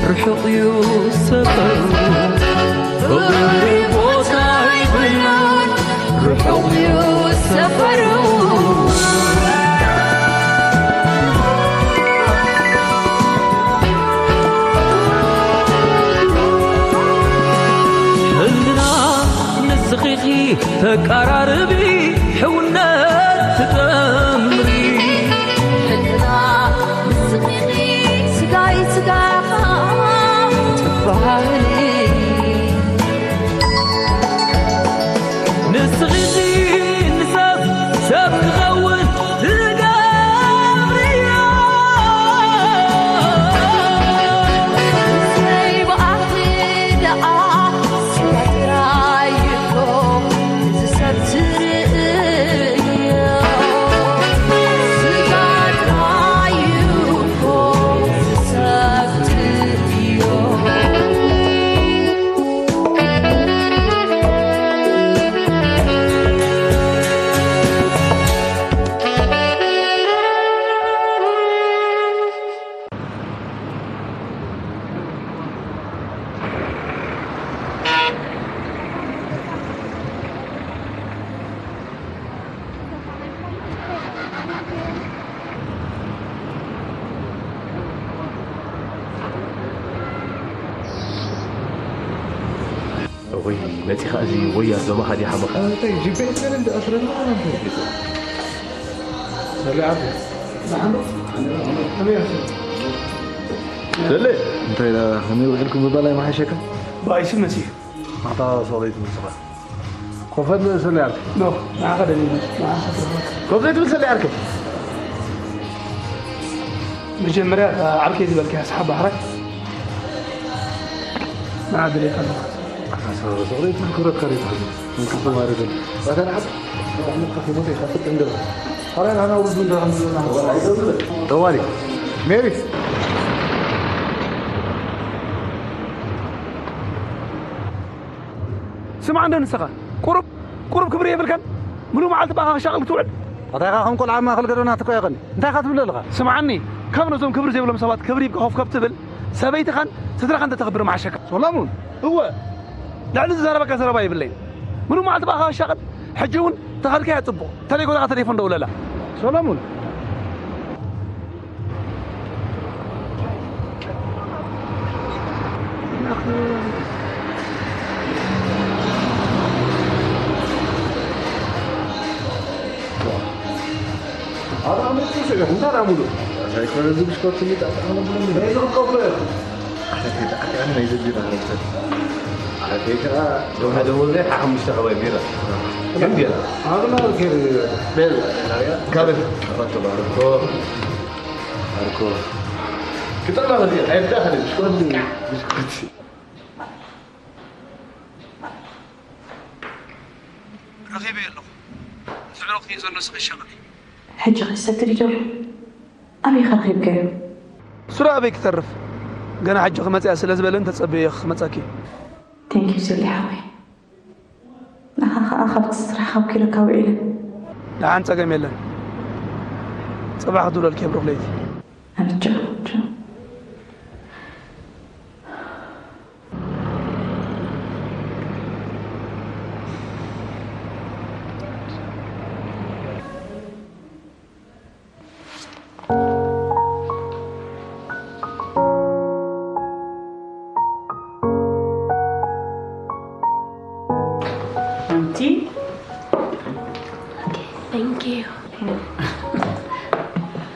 ርሑቕ እዩ ሰፈሩ፣ ፍቕሪ ቦታ ይብሉን፣ ርሑቕ እዩ ሰፈሩ። ህልና ንስኺ ተቃራርቢ፣ ሕውነት ትጠምሪ። ሕልና ንስኺ ስጋይ ስጋኻ ትበሃሊ። ንስኺ ንሰብ ሰብ ክኸውን ትገብርዮ። ዘይብኣኺ ደኣ ስጋ ጥራይ እኮ እዚ ሰብ ትርእዮ። ስጋ ጥራይ እኮ እዚ ሰብ ትርእዮ። ወይ መፂኻ እዚ ወይ ኣዞማኻ ድያ ሓመኻ? እንታይ ጂፒኤስ ገለ እንዳ ኣስረና ማለት እዩ። ሰላም። ንሓመ። ኣመይ ኣስረ። ሰለ። እንታይ ኢላ ከመይ ውዒልኩም ምባል ኣይመሓሸካ? ብኣይሲ መሲዩ። ማታ ሰለይቲ ንስኻ። ኮፈት ንእስለ ዓርከይ። ኖ፣ ንዓኻ ደሊኒ፣ ንዓኻ ደሊኒ። ኮፈት ንእስለ ዓርከይ። መጀመርያ እታ ዓርከይ ዝበልካያ ሰሓብ ባሕራይ ንዓ ደሊኻ ኣለኻ። ኣታ ሰለይቲ ክብረካ ሪታ። እንክትማሪ ደሊ። ባታ ንዓኻ። ተዋሪ ሜሪ። ስማዕ እንደ ንስኻ ቁሩብ ቁሩብ ክብሪ የብልካን። ምሉእ መዓልቲ ብኣኻ ክሻቕል ክትውዕል። ኣታ ኢኻ ከም ቆልዓ ኣብ ማእከል ገደና ትኮ ይቐኒ። እንታይ ኢኻ ትብል ኣለኻ? ስምዓኒ፣ ካብ ነዞም ክብሪ ዘይብሎም ሰባት ክብሪ ይብካ ኮፍ ካብ ትብል፣ ሰበይትኻን ስድራኻን እንተተኽብር ምሓሸካ። ሶሎሙን። እወ። ልዕሊ ዝዛረበካ ዘረባ የብለይን። ምሉእ መዓልቲ ብኣኻ ክሻቐል፣ ሕጂ እውን ተኸልካያ ጽቡቕ። ተለይ ጎዳኻ ተሌፎን ደውለላ። ሶሎሙን። ኣታ መጥቶ ሰገ እንታ ናሙሉ። ሳይኮን እዚ ብስኮት ስሚት ኣጣ ናሙሉ። በይዞ ቆሎ። ኣታ ከይታ ኣታ ናይ ዘቢራ ነብሰ። ኣታ ከይታ ደሞ ደሞ ዘይ ሓሙሽተ ከባይ ቢራ። ግን ቢራ። ኣግና ከይሩ። ቤል። ካበል። ኣታ ተባረኮ። ኣርኮ። ክጠላ ከዲ ኣይብዳ ከዲ ብስኮት ብስኮት። ረኺበዮ ኣለኹ። እቲ ዕሩቕ ሒዞ ኣሎ ስቕ ይሸቕል። ሕጂ ኸ ሰትሪ ዶ? ኣበይ ኸ ረኺብካዮ? ሱራ ኣበይ ክተርፍ? ገና ሕጂ ክመጽእ እያ ስለ ዝበለን ተጸብየ ክመጻኪ። Thank you ሰሊ ሓወይ። ንዓኻ ኸኣ ካብቲ ስራሕ ካብ ኪረካ ውዒለ። ደሓን ጸገም የለን። ጽባሕ ክድውለልኪ እየ ብሩኽ ለይቲ። ኣነ ቻው፣ ቻው። ኣንቲ። Okay, thank you.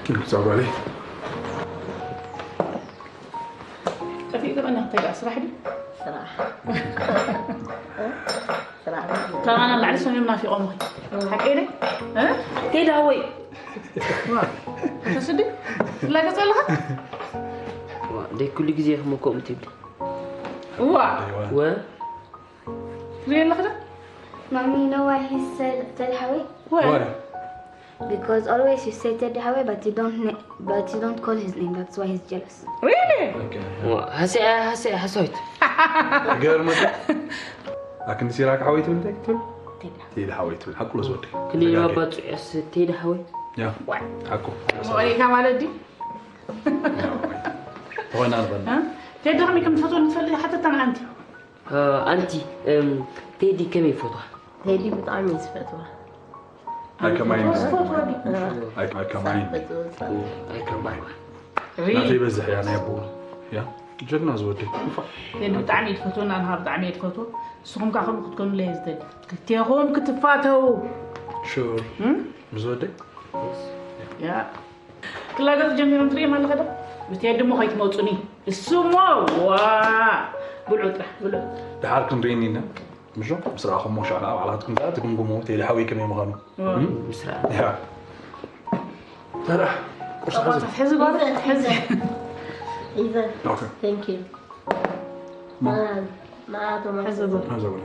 ኪም ጸባሊ። ጠፊእካ ቀና እንታይ ደኣ ስራሕ ድዩ? ስራሕ። ስራሕ። ካባና ላዕሊ ሰሚም ናፊቖምኺ። ሓቀይ ድዩ? እ? ቴዲ ሃወይ። ዋ፣ ተስዲ? ትላገጽ ኣለኻ? ዋ፣ ደይ ኩሉ ግዜ ኢኹም እኮ ከምኡ ትብሊ። እዋ። ወ? ትሪኢ ኣለኺ ዶ? Mommy, you know why he said ቴዲ ሃወይ? Why? Why? Because always you say ቴዲ ሃወይ, but you don't ne-, but you don't call his name. That's why he's jealous. Really? Okay. ዋ፣ ሃስያ፣ ሃስያ፣ ሃሳዊት። ገርመት። ኣክንዲ ሲራክ ሓወይ ትብል እንታይ ትብል? ቴዲ። ቴዲ ሓወይ ትብል። ሓቁ ሎስ ወዲ። ክንደይ ተጋገ። ባባ ጽዑስ ቴዲ ሓወይ? ያ። ዋይ። ሓቁ። መቐሌካ ማለት ድዩ? ተኾይና ንበል። እ? ቴዲ ከመይ ከም ትፈትዎ ንትፈልጥ ሓተታ ንዓንቲ። ኣንቲ ቴዲ ከመይ ይፈትዋ? ቴዲ ብጣዕሚ እዩ ዝፈትዋ። ኣይከማይን ትፈትዎ ድዩ? ኣይከማይን ፈትዎ። ኣይከማይን ናተይ በዝሕ እያ ናይ ኣቦ እያ ጀግና ዝወደይ ቴዲ ብጣዕሚ እዩ ትፈትወና ንሃ ብጣዕሚ እየ ትፈትዎ። ንስኹም ከዓ ከምኡ ክትኮኑለይ ዝደሊ ክልቴኹም ክትፋተው ሹር ምስ ወደይ ያ ክላገጹ ጀሚሮም ትርእዮም ኣለኸ ዶ ብቴዲ እሞ ከይትመፁኒ እሱሞ ዋ ብልዑ ጥራሕ ብልዑ ድሓር ክንርኢ ኢና ምሾ ምስ ረኣኹሞ ሻዕላ ባዕላትኩም ከዓ ትግምግሙ ቴዲ ሓወይ ከመይ ምዃኑ ምስራ ያ ተራ ቁርሲ ሓዘ ሕዚ ጓል ሕዚ ኢዘ ኦኬ ቴንክ ዩ ማ መዓቶ ሕዚ ማለት ጓል ሓዘ ወለ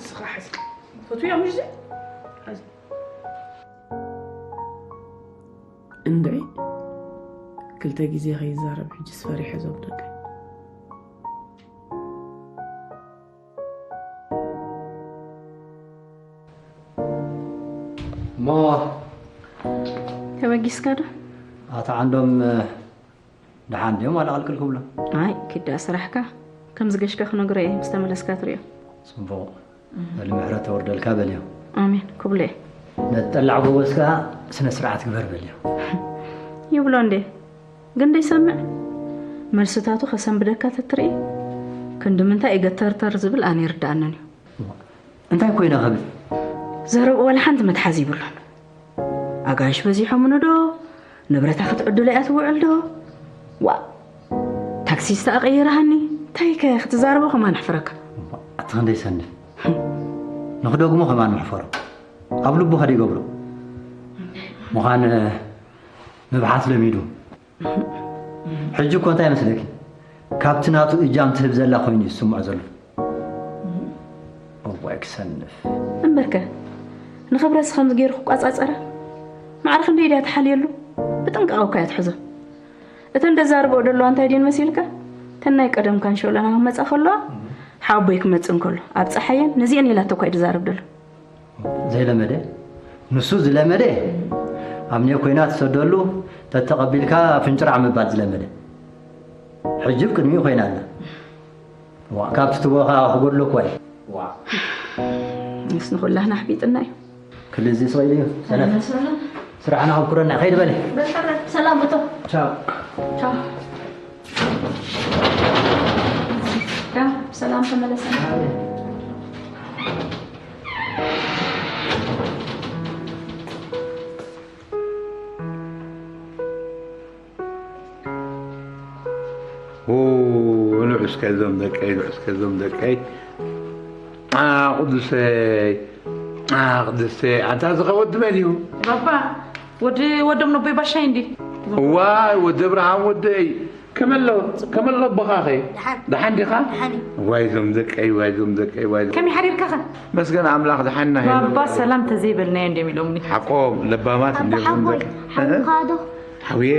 እስኻ ሕዚ ፈትዮም እዚ እንድዒ ክልተ ግዜ ከይዛረብ ሕጅስ ፈሪሐ ዞም ደቂ እሞ ተበጊስካ ዶ? ኣቶ ዓንዶም ደሓን ድዮም ዋላ ቅልቅል ክብሎ ኣይ ኪዳ ስራሕካ ከም ዝገሽካ ክነግሮ እየ ምስ ተመለስካ ትሪኦ ፅቡቕ በሊ ምሕረት ተወርደልካ በልዮ ኣሜን ክብሎ እየ ነቲ ጠላዕ ጎበዝ ከዓ ስነ ስርዓት ግበር በልዮ ይብሎ እንዴ ግን ደይሰምዕ መልስታቱ ከሰንብደካ ተትርኢ ክንዲ ምንታይ እገተርተር ዝብል ኣነ ይርድኣንን እዩ እንታይ ኮይነ ክብል ዘረብኡ ዋላ ሓንቲ መትሓዚ ይብሉን ኣጋይሽ በዚሖምኒ ዶ ንብረታ ክትዕድሎ እያ ትውዕል ዶ ዋ ታክሲስታ ኣቐይርሃኒ እንታይ ከ ክትዛረቦ ከማን ኣሕፍረካ ኣቲ ክንደይ ሰንፍ ንክደግሞ ከማን መሕፈሮ ኣብ ልቡ ከደ ይገብሮ ምዃን ምብሓት ለሚዱ ሕጂ እኮ እንታይ መስለኪ ካብቲ ናቱ እጃም ትህብ ዘላ ኮይኑ እዩ ዝስምዖ ዘሎ እዋይ ክሰንፍ እምበርከ ንኽብረትስ ከምዚ ገይሩ ክቋፃፀራ ማዕረ ክንደይ ድያ ትሓልየሉ ብጥንቃቐ እኳ እያ ትሕዞ እተን ደዛርበኦ ደለዋ እንታይ ድየን መሲልካ እተን ናይ ቀደም ካንሸሎና ክመፃ ከለዋ ሓወቦይ ክመፅእ እንከሎ ኣብ ፀሓየን ነዚአን ኢላቶ እኳ እዩ ድዛረብ ደሎ ዘይለመደ ንሱ ዝለመደ ኣብ ኔ ኮይና ትሰደሉ ተተቐቢልካ ፍንጭራዕ ምባል ዝለመደ ሕጂ ብ ቅድሚኡ ኮይና ኣላ ዋ ካብቲ ትቦኻ ክጎድሎ እኳ እዩ ዋ ምስ ንኹላህና ኣሕቢጥና እዩ ክልዚ ስቕ ኢሉ እዩ ሰነፍ ስራሕና ከብኩረና ከይድ በለ ሰላም እቶ ቻው ቻው ያ ብሰላም ተመለሰና ንዑ እስከ እዞም ደቀይ ንዑ እስከ እዞም ደቀይ ኣ ቅዱሰይ ኣ ቅዱሰይ ኣንታ ዝኸ ወዲ መን እዩ ባባ ወዲ ወዶም ነቦይ ባሻይ እንዲ ዋይ ወዲ እብርሃም ወደይ ከመሎ ከመሎ ኣቦኻኸ ደሓን ዲኻ ደሓን ዋይ ዞም ደቀይ ዋይ ዞም ደቀይ ዋይ ከመይ ሓዲርካኸ መስገን ኣምላኽ ደሓንና ባባ ሰላም ተዘይበልናዮ እንዲም ኢሎምኒ ሓቆም ለባማት እንዲም ሓወይ ሓውካ ዶ ሓውየ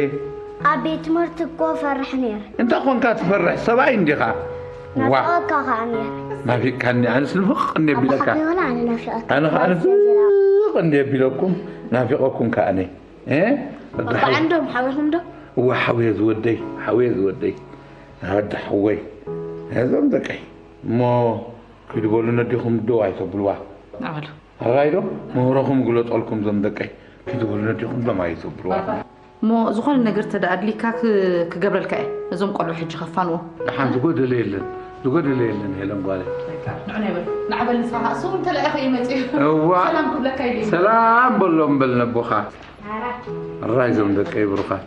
ኣብ ቤት ትምህርቲ እኮ ፈርሕ ነይረ እንታይ ኮንካ ትፈርሕ ሰብኣይ እንዲኻ ዋ ናፍቀካ ከዓ ነይረ ናፊቅካኒ ኣነስ ንፍቕ እንዲ ቢለካ ኣባሓቂ ሆነ ኣነ ናፍቀካ ኣነ ከዓ ንፍቕ እንዲ ቢለኩም ናፊቐኩም ከኣነ ባባ ዓንዶም ሓዊኹም ዶ እዋ ሓውየ ዝወደይ ሓውየ ዝወደይ ኣደ ሓወይ እዞም ደቀይ እሞ ኪዱ በሉ ነዲኹም ዶ ኣይተብልዋ ኣበሉ ኣራይ ዶ ምህሮኹም ግለጠልኩም ዞም ደቀይ ኪዱ በሉ ነዲኹም ዶም ኣይተብልዋ እሞ ዝኾነ ነገር ተደ ኣድሊካ ክገብረልካ እየ ነዞም ቆልዑ ሕጂ ከፋንዎ ደሓን ዝጎደለ የለን ዝጎደለ የለን ሄለን ጓለ ንዓበል ንስኻ እሱ እንተለኣኸ ይመፅእ እዋ ሰላም ክብለካ ኢሉ ሰላም በሎም በል ነቦኻ ኣራይ ዞም ደቀይ ብሩኻት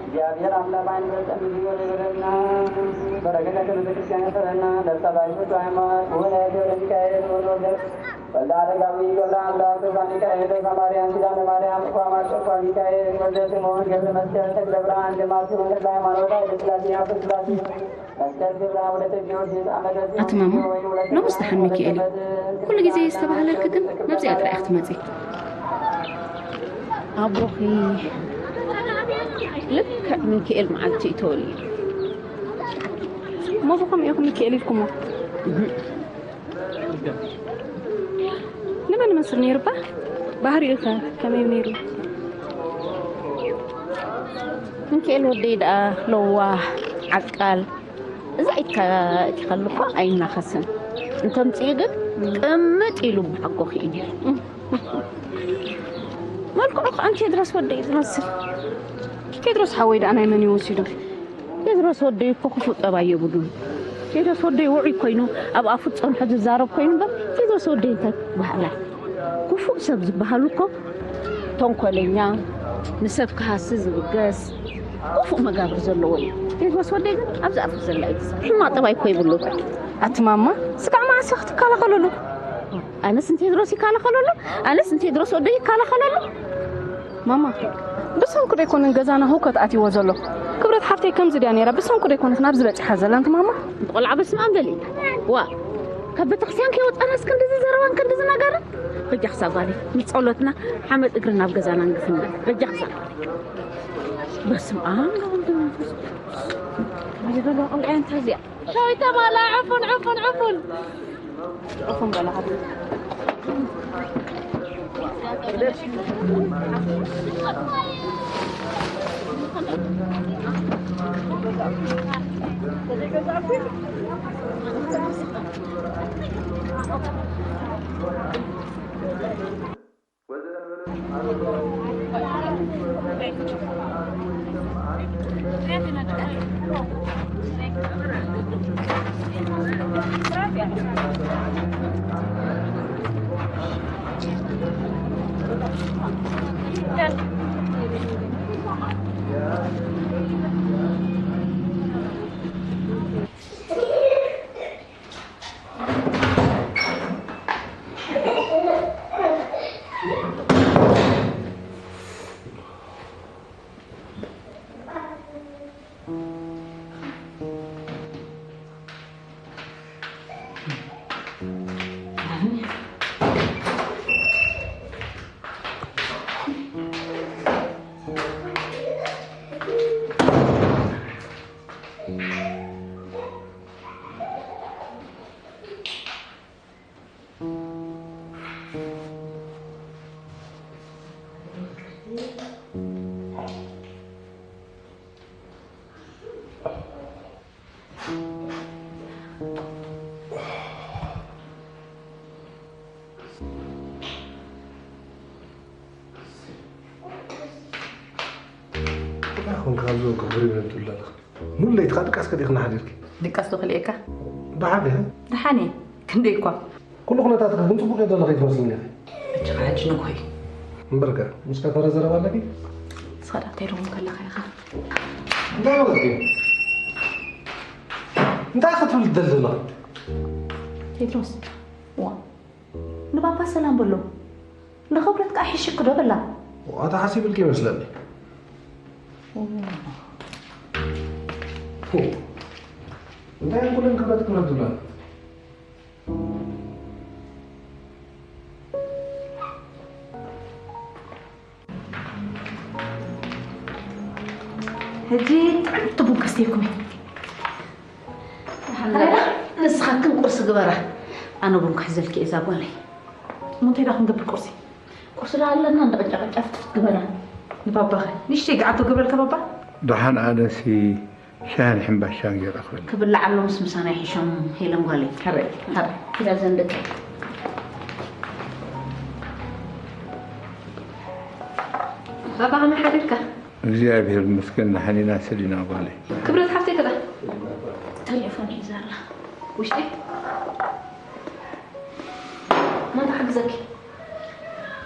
እግዚአብሔር አምላክ በአንድ በጸም ጊዜ ወደ በረና በረከተ ቤተክርስቲያን ያፈረና ለጸባይ ሃይማኖት ወለ ገብረ ሚካኤል ወሎ ወልደ አረጋዊ ገብረ አምላክ ገብረ ሚካኤል ገብረ ማርያም ኪዳነ ማርያም ቋማ ጸቋ ሚካኤል ወልደ ስምዖን ገብረ መስቀል ተክለ ብርሃን ደማርሲሆን ተክለ ሃይማኖት ኃይለ ሥላሴ ሀብተ ሥላሴ መስቀል ገብረ ወለተ ጊዮርጊስ አመደ ኣቲ ማማ ሎምስ ደሓን ሚካኤል እዩ ኩሉ ግዜ እየ ዝተባህለልኪ ግን ናብዚኣ ጥራይ ክትመፂ ኣቦኺ ልክዕ ሚካኤል መዓልቲ እዩ ተወሊዱ። እሞ ብኸምኡ ኢኹም ሚካኤል ኢልኩሞ? ንመን ይመስል ነይሩ እባ? ባህሪኡ ከ ከመይ ነይሩ? ሚካኤል ወደይ ደኣ ለዋህ፣ ዓቃል፣ እዛ ኢድካ እቲኸሉ እኮ ኣይናኸስን። እንተምፅኡ ግን ቅምጥ ኢሉ ብሓጎ ክኢሉ። መልክዑ ከዓ ንቴድሮስ ወደይ ዝመስል። ቴድሮስ ሓወይ ደኣ ናይ መን እዩ ወሲዱ? ቴድሮስ ወደይ እኮ ክፉእ ጠባይ የብሉን። ቴድሮስ ወደይ ውዑይ ኮይኑ ኣብ ኣፉ ዝፀንሖ ዝዛረብ ኮይኑ እምበር ቴድሮስ ወደይ እንታይ በሃላይ? ክፉእ ሰብ ዝበሃል እኮ ተንኮለኛ፣ ንሰብ ክሃሲ ዝብገስ፣ ክፉእ መጋብር ዘለዎ እዩ። ቴድሮስ ወደይ ግን ኣብዚ ኣፉ ዘላ እዩ ዝዛረብ። ሕማቕ ጠባይ እኮ የብሉን። ኣቲ ማማ፣ ስጋዕ መዓስ ኢኺ ትከላኸልሉ? ኣነስ ንቴድሮስ ይከላኸለሉ፣ ኣነስ ንቴድሮስ ወደይ ይከላኸለሉ። ማማ፣ ብሰንኩ ዶ ኣይኮነን ገዛና ህውከት ኣትይዎ ዘሎ? ክብረት ሓፍተይ ከምዚ ድያ ነይራ? ብሰንኩ ዶ ኣይኮነት ናብዚ በፂሓ ዘላ ኣንቲ ማማ? ቆልዓ በስመ ኣብ በሊ። ዋ፣ ካብ ቤተክርስትያን ከይወፃናስ ክንድዚ ዘረባን ክንድዚ ነገርን? በጃኽሳ ጓለይ፣ ንፀሎትና ሓመድ እግሪ ናብ ገዛና ንግፍና። በጃኽሳ ጓለይ። በስመ ኣብ ወወልድ ወመንፈስ ቅዱስ። ዝበላ ቆልዓ እንታይ እዚኣ? ሻዊት ተባላ ዕፉን፣ ዕፉን፣ ዕፉን። ዕፉን በላ ሓብቲ። እንታይ ኾንካ ኣብዚ ወግሕ ብሪብሪብ ትብል ዘለኻ? ሙሉ ለይቲ ከኣ ድቃስ ከዲኽና ሓዲርኪ። ድቃስ ዶ ክልኤካ? ደሓን ዲኻ? ደሓን እየ። ክንደይ እኳ። ኩሉ ኩነታትኪ ግን ጽቡቕ እየ ዘለኺ ትመስልኒ ኢኺ። ሕጂ ኸዓ ሕጂ ንግሆ እዩ። እምበርከ፣ ምስ ከፈረ ዘረባ ኣለኪ? ንስኻ ደኣ እንታይ ኢልኩም ከለኻ ኢኻ? እንታይ ማለት እዩ? እንታይ ክትብል ትደሊ ዘለኺ? ቴድሮስ፣ ዋ፣ ንባባ ሰላም በሎ። ንኽብረት ከኣ ሕሽክ ዶ በላ? ኣታ ሓሲብልኪ ይመስለኒ። እንታይ ኩለን ክብረት ክብረት ትብላ? ሕጂ ጥዕምቲ ቡን ከስትየኩም እየ። ሓንዳ፣ ንስኻትክን ቁርሲ ግበራ። ኣነ ቡን ክሕዘልኪ እየ እዛ ጓለይ። እሞ እንታይ ደኣ ክንገብር ቁርሲ? ቁርሲ ደኣ ኣለና፣ እንዳ ቅጫ ቅጫ ፍትፍት ግበራ። ንባባኸ? ንእሽተይ ገዓቶ ግበረልካ ባባ። ደሓን ኣነሲ ሻሂን ሕምባሻን ገይረ ክበልዕ። ክብላዕ ኣሎ ምስ ምሳና ይሕሾም ሄለን ጓለይ። ሕራይ፣ ሕራይ። ኪዳ ዘንድቅ። ባባ ከመይ ሓዲርካ? እግዚኣብሔር ይመስገን፣ ደሓን ኢና ሰሊና ጓለይ። ክብረት ሓፍተይ ከ? ተሌፎን ሒዛ ኣላ። ውሽጢ? መን ክሓግዘኪ?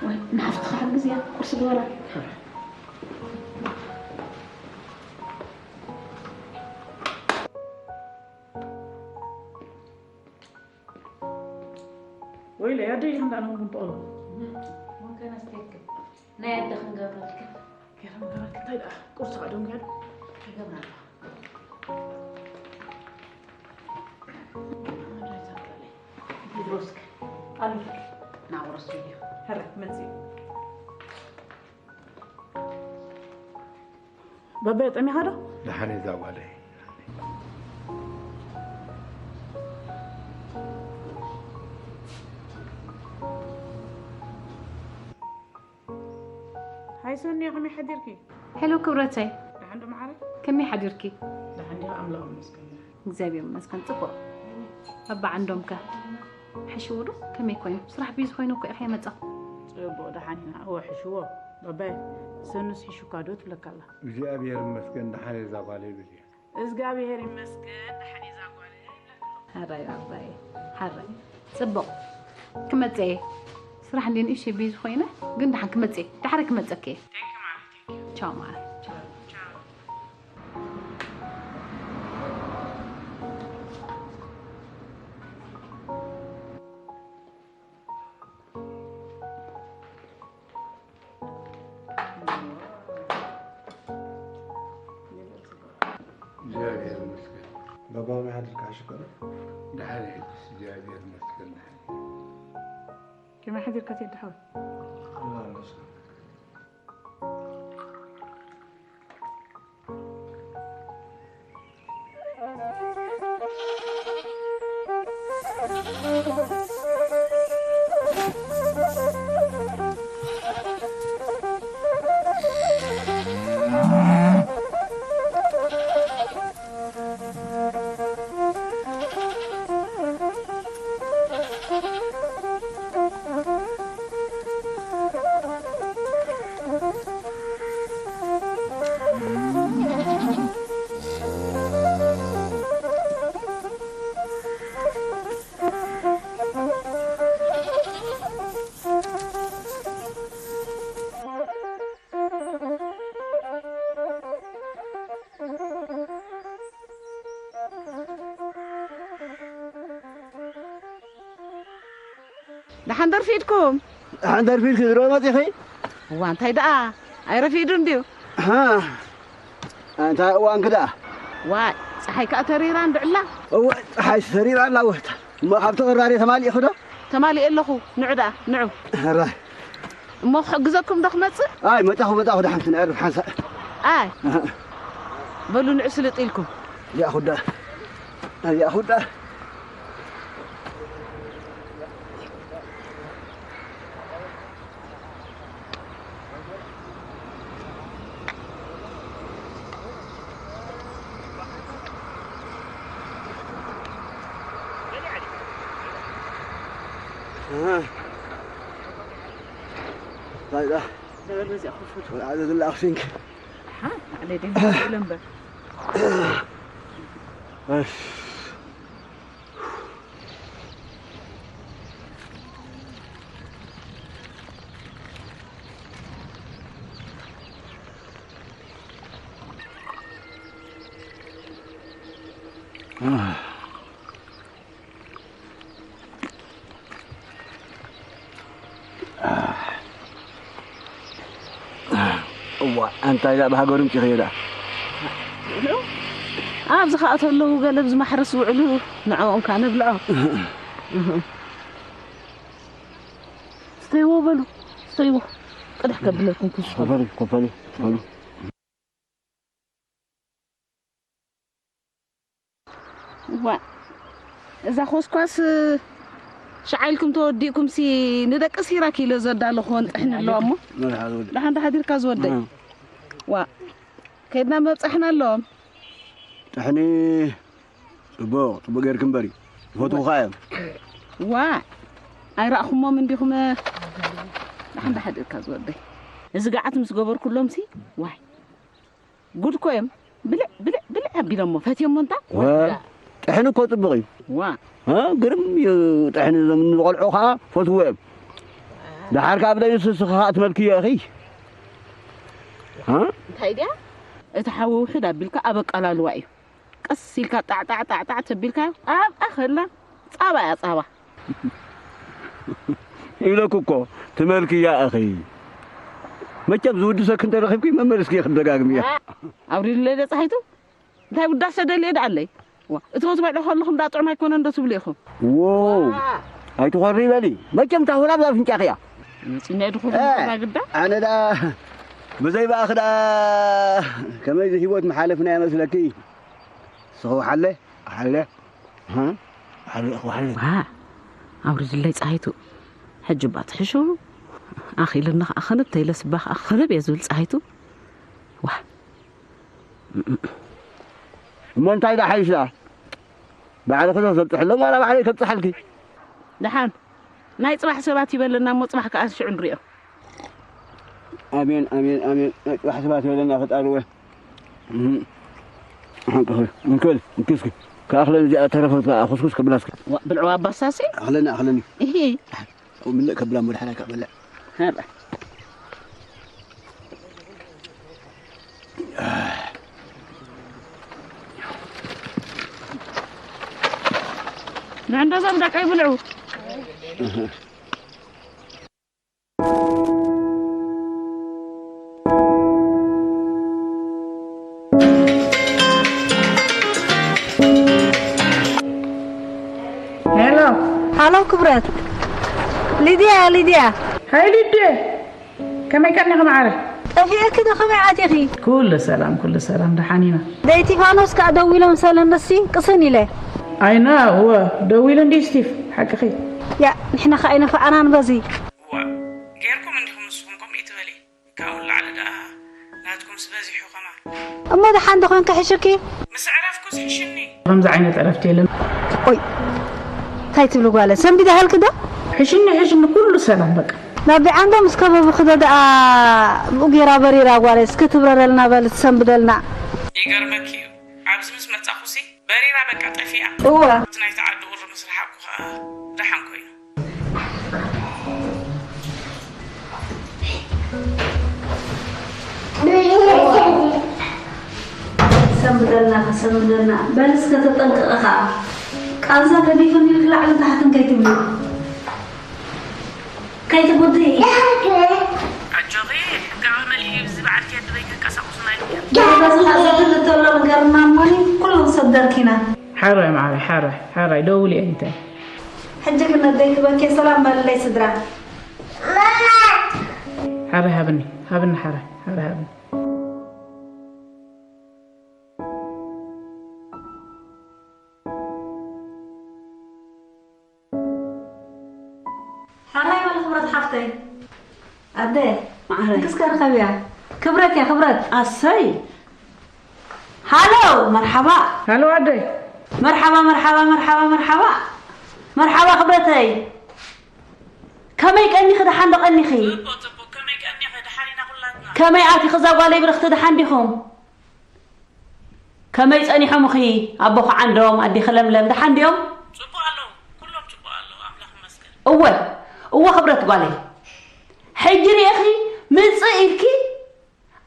ወይ ንሓፍትኻ ሓግዝያ፣ ቁርሲ ግበራ። ወይለይ ኣደይ ኢልክን ደኣ ንኹን ክንጥቕሉ። ወገን ኣስተይክን ናይ ኣደ ክንገብረልክን። ገይረ ምገበርክ እንታይ ደኣ ቁርሲ ኸዓ ደንጉያ ዶ? ይገብራ ኣለዋ። ቴድሮስክ ኣሎ። ናቑረስ እዩ። ሕረ መጽእ። በበ ጠሚኻ ዶ? ደሓን እዛ ጓለይ። ሃይ ሶንያ፣ ከመይ ሓዲርኪ? ሄሎ ክብረተይ፣ ደሓን ዶ መዓረይ? ከመይ ሓዲርኪ? ደሓን ዲኻ? ኣምላኽ ይመስገን። እግዚኣብሔር ይመስገን ጽቡቕ። ኣባ ዓንዶም ከ ሕሽዎ ዶ? ከመይ ኮይኑ? ስራሕ ቢዚ ኮይኑ እኮ ኢኺ መጻ። ጽቡቕ፣ ደሓን ኢና። እወ፣ ሕሽዎ። በበ፣ ሰኑስ ሒሹካ ዶ ትብለካ ኣላ? እግዚኣብሔር ይመስገን ደሓን እዛ ጓለይ ብልየ። እግዚኣብሔር ይመስገን ደሓን እዛ ጓለይ ይብለካ። ሓራይ ኣባይ፣ ሓራይ። ጽቡቕ። ክመጽእ እየ። ስራሕ እንድየ ንእሽተይ ቢዚ ኮይነ፣ ግን ደሓን ክመጽእ እየ። ዳሕረ ክመጸኪ እየ። ቻው ማዓረይ። ቻው። እግዚኣብሔር ይመስገን። ባባዊ ሓድርካ ሽኮር ደሓን ሕጅስ እግዚኣብሔር ይመስገን ደሓን። ከመይ ሓዲርካ ቴዲ ሓወይ? ኣላ ይመስገን። ደሓን ደርፊድኩም? ደሓን ደርፊድኪ ድሮ መጺኺ? እዋ እንታይ ደኣ ኣይረፊዱን ድዩ? ሃ፣ እንታይ እዋንኪ ደኣ? ዋይ፣ ፀሓይ ከኣ ተሪራ እንድዕላ። እወ፣ ፀሓይ ተሪራ ኣላ ወታ። እሞ ካብ ተቕራሪ ተማሊእኺ ዶ? ተማሊኤ ኣለኹ። ንዑ ደኣ፣ ንዑ። ሕራይ። እሞ ክሕግዘኩም ዶ ክመፅእ? ኣይ፣ መጣኹ፣ መጣኹ፣ ደሓን ትነዕርፍ ሓንሳእ። ኣይ፣ በሉ ንዑ ስልጥ ኢልኩም። እዚኣ ኹዳ፣ እዚኣ ኹዳ። እንታይ ደኣ? ወልዓ ዘግላ ኣኽሲንክ። ለምበር እዋ ኣንታ ኢላ ብሃገሩ ምጭኽዮ ደኣ ኣብዚ ከዓ ተለዉ ገለ ኣብዚ ማሕረስ ዝውዕሉ ንዕኦም ከዓ ነብልዖ ስተይዎ በሉ ስተይዎ ቅድሕ ከብለኩም ክስኸሉ ኮፈሉ ኮፈሉ ኮፈሉ ዋ እዛ ኮስኳስ ሸዓ ኢልኩም ተወዲእኩም ሲ ንደቂ ሲራክ ኢለ ዘዳለኹ ወንጥሕኒ ኣለዋ እሞ ደሓን ዶ ሓዲርካ ዝወደይ ዋ ከድና መብፃሕና ኣለዎም ጥሕኒ ፅቡቅ ፅቡቅ ጌርክ እምበሪ ይፈትውካ እዮም ዋ ኣይረእኹሞም እንዲኹም ደሓን ዶ ሓዲርካ ዝወደይ እዚ ገዓት ምስ ገበርኩሎም ሲ ዋይ ጉድ እኮ እዮም ብልዕ ብልዕ ብልዕ ኣቢሎሞ ፈትዮሞ እንታ ጥሕኒ እኮ ፅቡቅ እዩ ዋ ግርም እዩ ጥሕኒ እዞም ንቆልዑ ከዓ ፈትዎ እዮም ደሓር ከዓ ብለይ ንስስኻ ከዓ ትመልክዮ ኢኺ እንታይ ድያ እቲ ሓዊ ውሕድ ኣቢልካ ኣብ ኣቃላልዋ እዩ ቀስ ኢልካ ጣዕጣዕጣዕጣዕ ተቢልካ ኣብኣ ከላ ፃባ እያ ፃባ ይብለኩ እኮ ትመልክያ እኺ መቸም ዝውድሰኪ እንተረኺብኪ መመልስኪ ክደጋግምያ ኣብሪሉለይ ዶ ፀሓይቱ እንታይ ውዳሰ ደልየ ደኣለይ እቲ ክትበልዑ ከለኹም ዳ ጥዑም ኣይኮነን ዶ ትብሉ ኢኹም ዎ ኣይትኾሪ በሊ መቸም ታሁላ ብዛ ፍንጫኽያ መፂና ድኹም ግዳ ኣነ ዳ ብዘይ ብኣኺ ደኣ ከመይ እዚ ህይወት ምሓለፍና ይመስለኪ? ስኹ ሓለ? ሓለ? ሃ? ሓለ፣ እኹ ሓለ። ዋ፣ ኣውርድለይ ጸሃይቱ። ሕጂ እባ ትሕሹ። ኣኺልኒ ኸኣ ክንብ ተይለስ እባ ኸኣ ክንብ እየ ዝብል ጸሃይቱ። ዋ። እሞ እንታይ ደኣ ሓይሽ ደኣ? ባዕልኺ ዶ ዘብጽሐሎም ዋላ ባዕለይ ከብጽሓልኪ? ደሓን። ናይ ጽባሕ ሰባት ይበለና እሞ ጽባሕ ከኣ ሽዑ ንሪኦ። ኣሜን፣ ኣሜን፣ ኣሜን። ናይ ጽባሕ ሰባት ይበለና ፈጣሪ ወይ። እህ። ሓንቅኺ፣ እንክብል፣ እንኪ እስኪ። ከኣኽለን እዚኣ ተረፈት ከኣ፣ ኹስኩስ ከብላ እስኪ። ዋ፣ ብልዕዋ ኣባሳሲ? ኣኽለኒ፣ ኣኽለኒ። እሂ። ከምልእ ከብላ እሞ ድሓር ኣይከበልዕ። ሀረ። ንዕንደዞም ደቀይ ብልዑ። ሄሎ። ሃሎ ክብረት። ሊድያ፣ ሊድያ። ሃይ ሊድያ። ከመይ ቀኒኺ መዓረ? ጠፊእኪ ዶ ከመይ ኣቲኺ? ኩሉ ሰላም፣ ኩሉ ሰላም፣ ደሓን ኢና። ደይ ቲፋኖስ ከኣ ደዊሎም ሰለነሲ ቅስን ኢለ። ኣይና፣ እወ፣ ደዊሉ እንዲ ስቲፍ፣ ሓቅኺ። ያ፣ ንሕና ከኣ ኣይነፋዕናን በዚ። እዋ፣ ጌርኩም እንዲኹም ንስኹም ከምኡ ይትበሊ። ካብኡ ንላዕሊ ደኣ ናትኩምስ በዚሑ ከማን። እሞ ደሓን ዶ ኾንኪ ሕሽኪ? ምስ ዕረፍኩስ ሕሽኒ። ከምዚ ዓይነት ዕረፍቲ የለን። ኦይ፣ እንታይ ትብሊ ጓለ? ሰንቢደ ሃልኪ ዶ? ሕሽኒ፣ ሕሽኒ፣ ኩሉ ሰላም በቃ። ናብ ቢዓንዶ ምስ ከበብኺ ዶ ደኣ ብኡ ጌራ በሪራ ጓለ? እስኪ ትብረረልና በል፣ ትሰንብደልና። ይገርመኪ እዩ። ኣብዚ ምስ መጻኹሲ በሪራ በቃ ጠፊኣ። እወ። እቲ ናይቲ ዓዲ ቁሪ ምስ ረሓቕኩ ኸኣ ደሓን ኮይኑ። ሰንብደልና፣ ሰንብደልና። በል እስከ ተጠንቀቐ ኸኣ። ቃንዛ ገዲፉኒ ኢልኪ ላዕልን ታሕትን ከይትብሊ። ከይትጉድኢ። ኣጆኺ፣ ሕጋዊ መሊኡ እዩ፣ ብዚ በዓል ቴዲ በይ ከንቀሳቕሱና እዮም። ዳርጋ ዝሓዘ ክልተ ኣሎ ንገርና እሞኒ፣ ኩሎም ሰብ ደርኪና። ሓራይ መዓረይ፣ ሓራይ፣ ሓራይ፣ ደውሊ እየ እንታይ። ሕጂ ግን ነደይ ክበኪ ሰላም በልለይ ስድራ። ሓራይ ሃብኒ፣ ሃብኒ ሓራይ፣ ሓራይ ሃብኒ። ሓራይ በሊ ክብረት ሓፍተይ። ኣደ፣ ማዕረ። እንክስከ ርኸብያ። ክብረት እያ፣ ክብረት። ኣሰይ። ሃሎ፣ መርሓባ። ሃሎ፣ ኣደ። መርሓባ፣ መርሓባ፣ መርሓባ፣ መርሓባ። መርሓባ፣ ክብረተይ። ከመይ ቀኒኺ፣ ደሓን ዶ ቀኒኺ? ጽቡቕ፣ ጽቡቕ። ከመይ ቀኒኺ? ደሓን ኢና ኩላትና። ከመይ ኣቲኺ እዛ ጓለይ ብርኽቲ፣ ደሓን ዲኹም? ከመይ ጸኒሖምኺ? ኣቦኺ ዓንዶም፣ ኣዴኺ ለምለም፣ ደሓን ድዮም? ጽቡቕ ኣለዉ። ኩሎም ጽቡቕ ኣለዉ። ኣምላኽ ይመስገን። እወ፣ እወ፣ ክብረት ጓለይ። ሕጂ ርኢኺ፣ ምጽእ ኢልኪ፣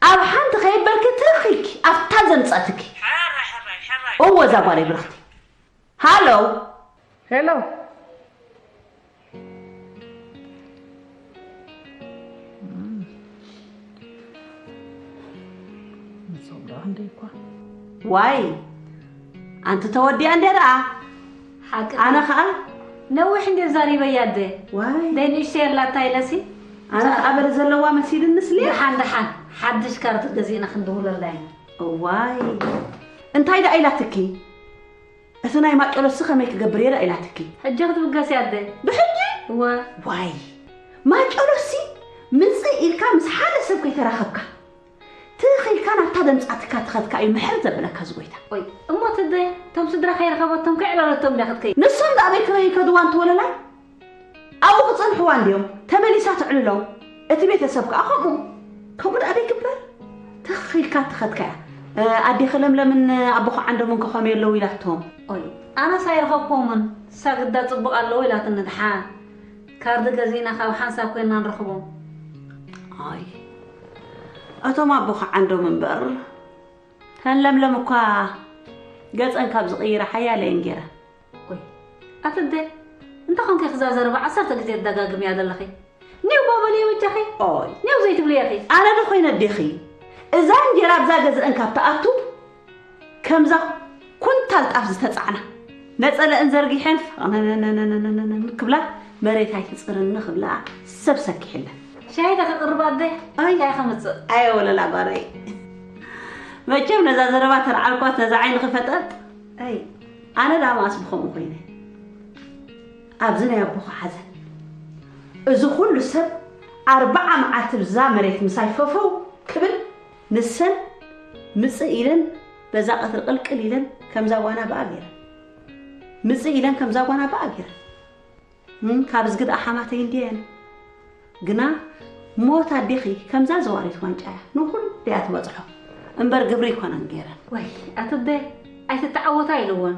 ኣብ ሓንቲ ከየበልኪ ትኽ ኢልኪ፣ ኣብታ ዘምጸትኪ። ሕራይ፣ ሕራይ፣ ሕራይ። እወ፣ እዛ ጓለይ ብርኽቲ። ሃሎ። ሄሎ። ንሶም ደኣ ክንደይ እኳ። ዋይ፣ ኣንቲ ተወዲኣ እንዴ ደኣ? ሓቂ ኣነ ኸኣ ነዊሕ እንዴ ዛሪበያ ኣደ። ዋይ። ደይ ንእሽተይ ኣላታ ኢለሲ። ኣነ ኸኣ በለ ዘለዋ መሲልኒ ስለ። ደሓን፣ ደሓን። ሓድሽ ካርድ ገዚእና ክንድውለላ ኢና። እዋይ። እንታይ ደኣ ኢላትኪ? እቲ ናይ ማጨሎሲ ከመይ ክገብር እየ ደኣ ኢላትኪ? ሕጂ ክትብገስ እያ ኣደ። ብሕጂ? እወ። ዋይ። ማጨሎሲ ምጽእ ኢልካ ምስ ሓደ ሰብ ከይተራኸብካ፣ ትኽ ኢልካ ናብታ ደምጻትካ ትኸድካ እዩ ምሕር ዘብለካ ዝጎይታ። ኦይ፣ እሞ እቲ ኣደ፣ እቶም ስድራ ከይረኸበቶም ከይዕለለቶም ድያ ክትከይድ? ንሶም ደኣ ኣበይ ክኸዱ ዋንቲ ወለላይ? ኣብኡ ክጸንሕዋ እንድዮም፣ ተመሊሳ ተዕልሎም። እቲ ቤተሰብ ከኣ ከምኡ። ከምኡ ደኣ ደይግበር? ትኽ ኢልካ ትኸድካ እያ። እ፣ ኣዴኺ ለምለምን ኣቦኺ ዓንዶምን ከ ከመይ ኣለዉ ኢላቶም? ኦይ፣ ኣነስ ኣይረኸብኩዎምን። እሳ ግዳ ጽቡቕ ኣለዉ ኢላትኒ ድሓን። ካርድ ገዚእና ካብ ሓንሳብ ኮይንና ንረኽቦም። ኣይ፣ እቶም ኣቦኺ ዓንዶም እምበር፣ ተን ለምለም እኳ ገጸን ካብ ዝቕይራ ሓያለ እየን ጌረን። ወይ፣ ኣቲ ኣደ፣ እንታይ ኾንኪ ክዛ ዘረባ ዓሰርተ ግዜ ትደጋግምያ ዘለኺ? ኔው ባበልዮ በጃኺ። ኦይ። ኔው ዘይትብልያ ኢኺ። ኣነ ዶ ኮይነ ኣዴኺ? እዛ እንጀራ ኣብዛ ገዝአን ካብ ትኣቱ፣ ከምዛ ኩንታል ጣፍ ዝተጻዕና፣ ነጸለአን ዘርጊሐን፣ ፈነነነነነነነ ክብላ፣ መሬት ኣይትጽርኒ ክብላ፣ ሰብ ሰኪሕለን። ሻሂ ዶ ክቕርብ ኣደ? ኣይ። ሻሂ ከምጽእ። ኣየ ወለላ ጓለይ። መቸም ነዛ ዘረባ ተልዓልኳስ ነዛ ዓይኒ ክፈጠጥ። ኣይ። ኣነ ደኣ መኣስ ብኸምኡ ኮይነ። ኣብዚ ናይ ኣቦኻ ሓዘን። እዚ ኩሉ ሰብ ኣርብዓ መዓልቲ ብዛ መሬት ምሳይ ፈፈው ክብል ንሰን ምጽእ ኢለን በዛ ቀትሪ ቅልቅል ኢለን ከምዛ ጓና ብኣ ገይረን። ምጽእ ኢለን ከምዛ ጓና ብኣ ገይረን። እም፣ ካብ ዝግድኣ ሓማተይ እንድየን። ግና ሞት ኣዴኺ ከምዛ ዘዋሪት ዋንጫ እያ። ንኹሉ እያ ትበጽሖ። እምበር ግብሪ ኣይኮነን ገይረን። ወይ፣ ኣቲ ኣደ፣ ኣይትተዓወታ ኢልወን።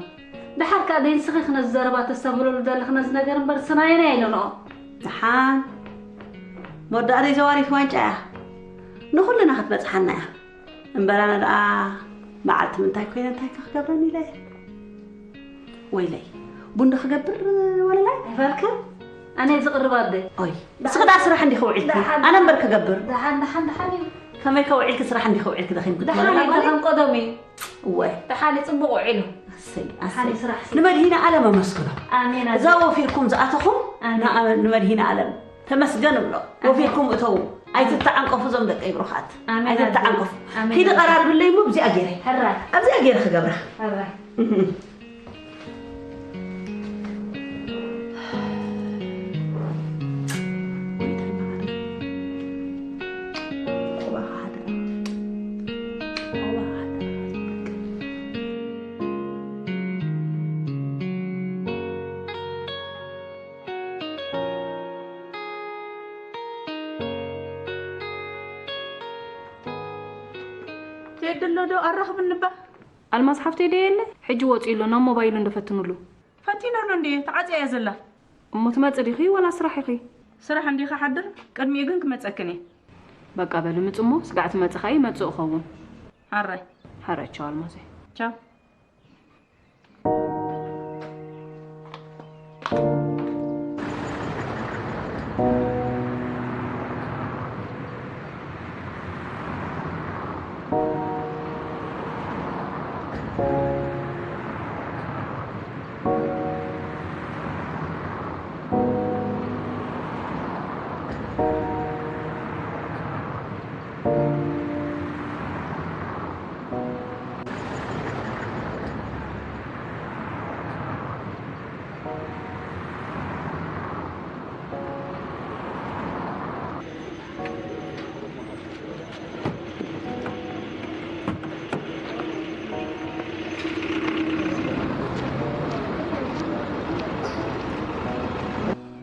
ደሓር ከኣ ደይ ንስኺ ነዚ ዘረባ ተስተብህለሉ ዘለኺ ነዚ ነገር እምበር ስናየና ኢለንኦ። ደሓን። ሞት ደኣ ደይ ዘዋሪት ዋንጫ እያ። ንኹልና ክትበጽሓና እያ። እምበር ኣነ ደኣ በዓልቲ ምንታይ ኮይነ እንታይ ከ ክገብረኒ ኢለ እየ። ወይለይ፣ ቡን ዶ ክገብር ወለላይ? ኣይፋልክን? ኣነ ዝቕርብ ኣደ። ኦይ፣ ንስኺ ደኣ ስራሕ እንዲኺ ውዒልኪ? ደሓን። ኣነ እምበር ክገብር። ደሓን፣ ደሓን፣ ደሓን እዩ። ከመይ ከ ውዒልኪ ስራሕ እንዲኺ ውዒልኪ ደኺምኪ ደሓን ትመለላ እዩ፣ ጓለይ? ደሓን ቀደም እዩ። እወ። ደሓን እዩ፣ ጽቡቕ ውዒሉ። ኣሰይ፣ ደሓን ኣሰይ። እዩ ስራሕ። ንመድሂነ ኣለም ኣመስግኖ። ኣሜን፣ እዛ ኣሜን። ወፊርኩም ዝኣተኹም ኣሜን። ንኣ-፣ ንመድሂነ ኣለም ተመስገን እብሎ። ኣሜን። ወፊርኩም እተዉ። ኣይትተዓንቀፉ እዞም ደቀይ ብሩኻት። ኣሜን፣ ኣይትተዓንቀፉ። ኣሜን። ኪዲ ቀራርብለይ እሞ ብዚኣ ገይረ። ሕራይ። ኣብዚኣ ገይረ ክገብራ። ሕራይ። እህ። ቴዲ ኣሎ ዶ? ኣራኽብኒ እባ። ኣልማዝ ሓፍተይ ዶ የለ? ሕጂ ወጺኡ ኣሎ፣ ናብ ሞባይሉ እንዶ ፈትኑሉ። ፈቲነሉ እንድየ፣ ተዓጽያ እያ ዘላ። እሞ ትመጽእ ዲኺ ወላ ስራሕ ኢኺ? ስራሕ እንዲየ ክሓድር፣ ቅድሚኡ ግን ክመጸክን እየ። በቃ በሊ ምጽ እሞ፣ ስጋዕ ትመጽእ ከኣ ይመጽእ እኸውን። ሓራይ። ሓራይ፣ ቻው ኣልማዘይ። ቻው።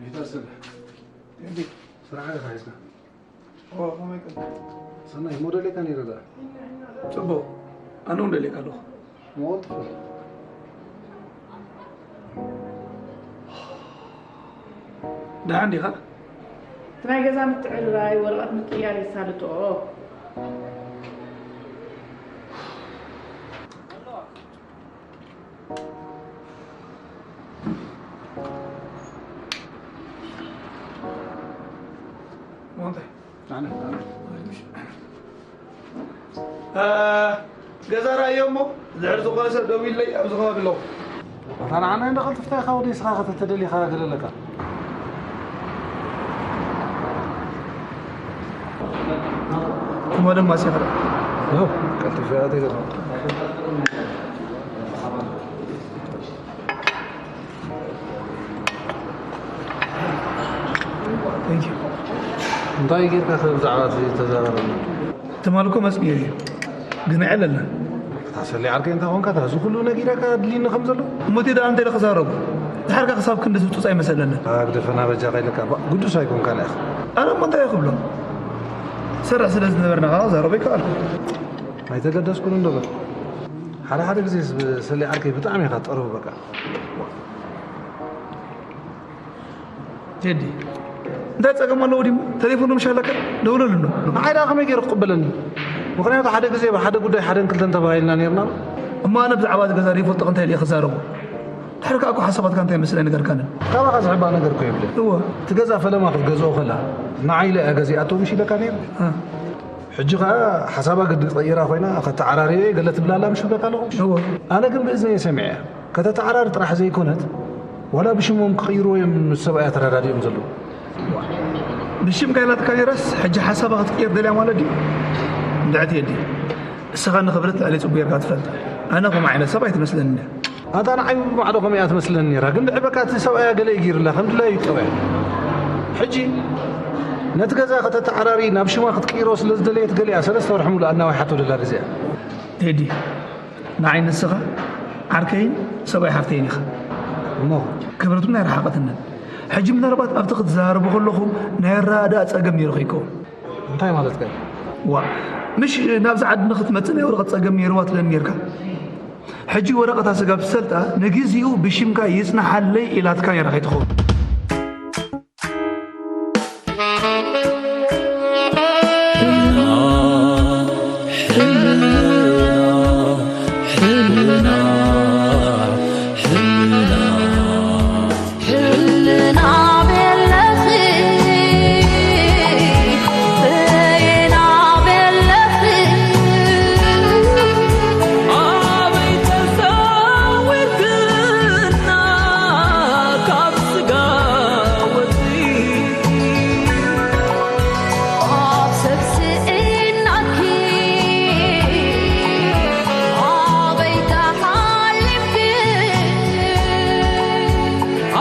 ይታሰብ። እንዴ? ስራሕ ኢኻ ሒዝካ? ኦ፣ ከመይ ቀን? ሰናይ፣ እሞ ደሌካ ነይረ ደኣ? ጽቡቕ። ኣነ እውን ደሌካ ኣለኹ። ሞት? ደሓን ዲኻ? እቲ ናይ ገዛ ምትዕርራይ ወረቐት ምቅያር የሳልጦ። ሞንታይ? ኣነ፣ ኣነ። እ፣ ገዛ ርኣዮ እሞ፣ ድሕሪ ዝኾነ ሰብ ደዊለይ ኣብዚ ከባቢ ኣለኹ። ኣታ ንዓና እንዳ ቀልጥፍታ ኢኻ ወደ ንስኻ ከተተደሊኻ ገለ ኣለካ። እሞ ድማ ሲኽረ። ዮ፣ ቀልጥፍ ኣተይ ዘለኹ። Thank you። እንታይ ጌርካ ከ ብዛዕባ እዚ ተዛረበና? ትማል እኮ መጽንዮ እዩ፣ ግን ኣየለና። እታ ሰሊ ዓርከይ እንታይ ኾንካ? እታ እዚ ኩሉ ነጊራካ ኣድልይኒ ከም ዘሎ? እሞ እቲ ደኣ እንታይ ኢለ ክዛረቦ? ድሓርካ ክሳብ ክንድዚ ህጹጽ ኣይመሰለንን። ኣግደፈና በጃኻ ኢለካ፣ ባ-፣ ግዱስ ኣይኮንካን ኢኻ። ኣነ እሞ እንታይ እየ ክብሎ? ሰርሕ ስለ ዝነበርና ከዓ ክዛረቦ ይከኣል። ኣይተገደስኩን እንዶ በል። ሓደ ሓደ ግዜ ስ-፣ ሰሊ ዓርከይ ብጣዕሚ ኢኻ ጠርፍ በቃ። ቴዲ፣ እንታይ ጸገም ኣለዎ ድዩ? ተሌፎኑ ምሽ ኣለካ? ደውለሉ እንዶ። ንዓይ ደኣ ከመይ ገይሩ ክቕበለኒ? ምኽንያቱ ሓደ ግዜ ብሓደ ጉዳይ ሓደን ክልተን ተባሂልና ነይርና። እሞ ኣነ ብዛዕባ እዚ ገዛ ዘይፈልጦ እንታይ ኢለ ክዛረቦ? ድሕሪ ከኣ እኮ ሓሳባትካ እንታይ መስለ ኣይነገርካንን። ካባኻ ዝሕባእ ነገር እኮ የብለይ። እወ። እቲ ገዛ ፈለማ ክትገዝኦ ከላ፣ ንዓይ ኢላ እያ ገዚኣቶ ምሽ ኢለካ ነይረ። እ። ሕጂ ኸኣ ሓሳባ ግዲ ትቐይራ ኮይና፣ ከተዓራርዮ እየ ገለ ትብላ ኣላ ምሽ እብለካ ኣለኹ። እወ። ኣነ ግን ብእዝነየ ሰሚዐያ። ከተተዓራሪ ጥራሕ ዘይኮነት፣ ዋላ ብሽሞም ክቕይርዎ እዮም ምስ ሰብኣያ ተረዳዲኦም ዘለዉ። ብሽምካ ኢላትካ ነይራስ፣ ሕጂ ሓሳባ ክትቅይር ደልያ ማለት ድዩ? እንድዕቲ የዲ፣ እስኻ ንኽብረት ልዕሊ ጽቡቅ ጌርካ ትፈልጥ። ኣነ ከምኡ ዓይነት ሰብ ኣይትመስለኒ። ኣታ ንዓይ ብባዕዶ ከምኡ እያ ትመስለኒ ነይራ፣ ግን ድሕሪ በቃ እቲ ሰብኣያ ገለ እዩ ገይሩላ፣ ከም ድላዩ ይጠውያ። ሕጂ ነቲ ገዛ ከተተዓራሪ ናብ ሽማ ክትቅይሮ ስለ ዝደለየት ገሊኣ ሰለስተ ወርሒ ሙሉእ ኣናዊሓቶ ደላ ግዜ። ቴዲ፣ ንዓይ ንስኻ ዓርከይን ሰብኣይ ሓፍተይን ኢኻ። እሞ ክብረቱን ኣይረሓቐትንን። ሕጂ ምናልባት ኣብቲ ክትዘራረቡ ከለኹም ናይ ኣረዳድኣ ጸገም ነይሩ ከይከውን። እንታይ ማለትካ እዩ? ዋ፣ ምሽ ናብዚ ዓዲ ንክትመጽእ ናይ ወረቐት ጸገም ነይርዋ ትብለኒ ነይርካ። ሕጂ ወረቐታ ስጋብ ትሰልጣ ንግዚኡ ብሽምካ ይጽናሓለይ ኢላትካ ነይራ ከይትኸውን። ሕልና ቤለኺ በየና ቤለኺ ኣበይ ተሰዊርክና ካብ ስጋ ወፂ ኣብ ሰብ ስእናኪ ኣበይ ተሓሊፍኪ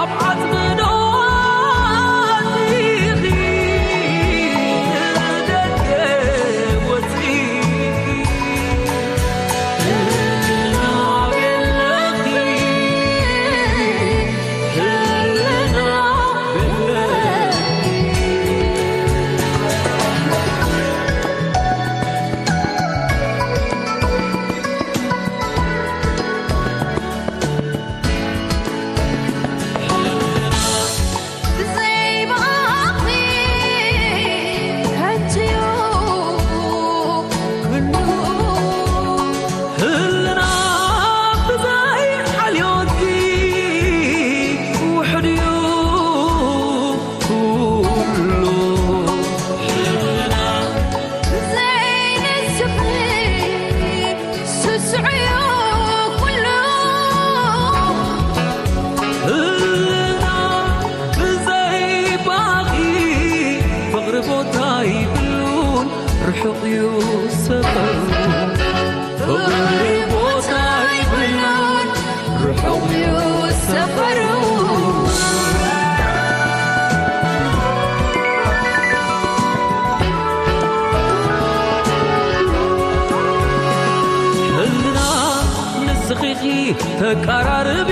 ኣብ ዓጽምዶ ኣቲኺ ንደገ ወጺ ተቃራርቢ